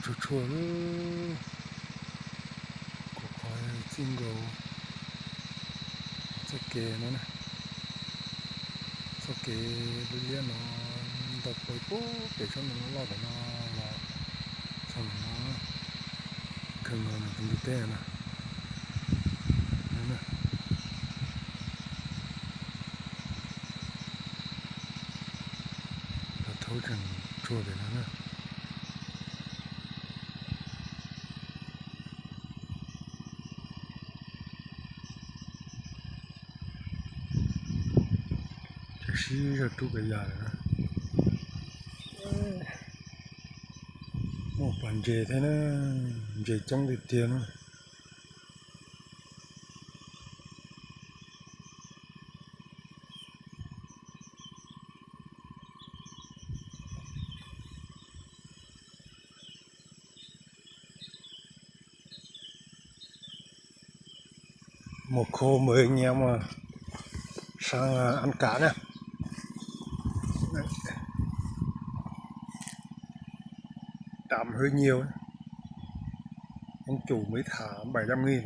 Tshuaj tshuaj, kuv qhov txij nkaus txoj kev no na, txoj kev liab liab no ntau pes pub pem tsob ntoo loj loj ntawm no los txog ntawm no, kawg nkaus ntawm tus ntiv teb no. Cov thaub tseem tshuaj pem no na. Tseem sib zog rub pem yam lawm na. Muaj pas ntses thiab na, ntses coob tiag tiag na. Mùa khô mới anh em sang ăn cá nhá. Đấy. Trạm hơi nhiều. Anh chủ mới thả bảy trăm nghìn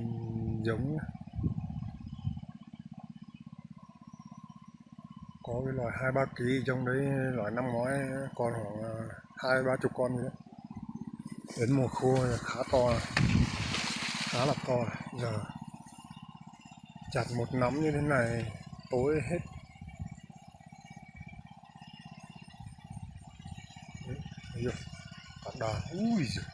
giống. Có cái loại hai ba ký giống đấy, loại năm ngoái còn khoảng, ờ, hai ba chục con gì đấy. Đến mùa khô là khá to, khá là to. Giờ chặt một nắm như thế này, tối hết. Đấy, thấy chưa? Cả đàn, ui giời.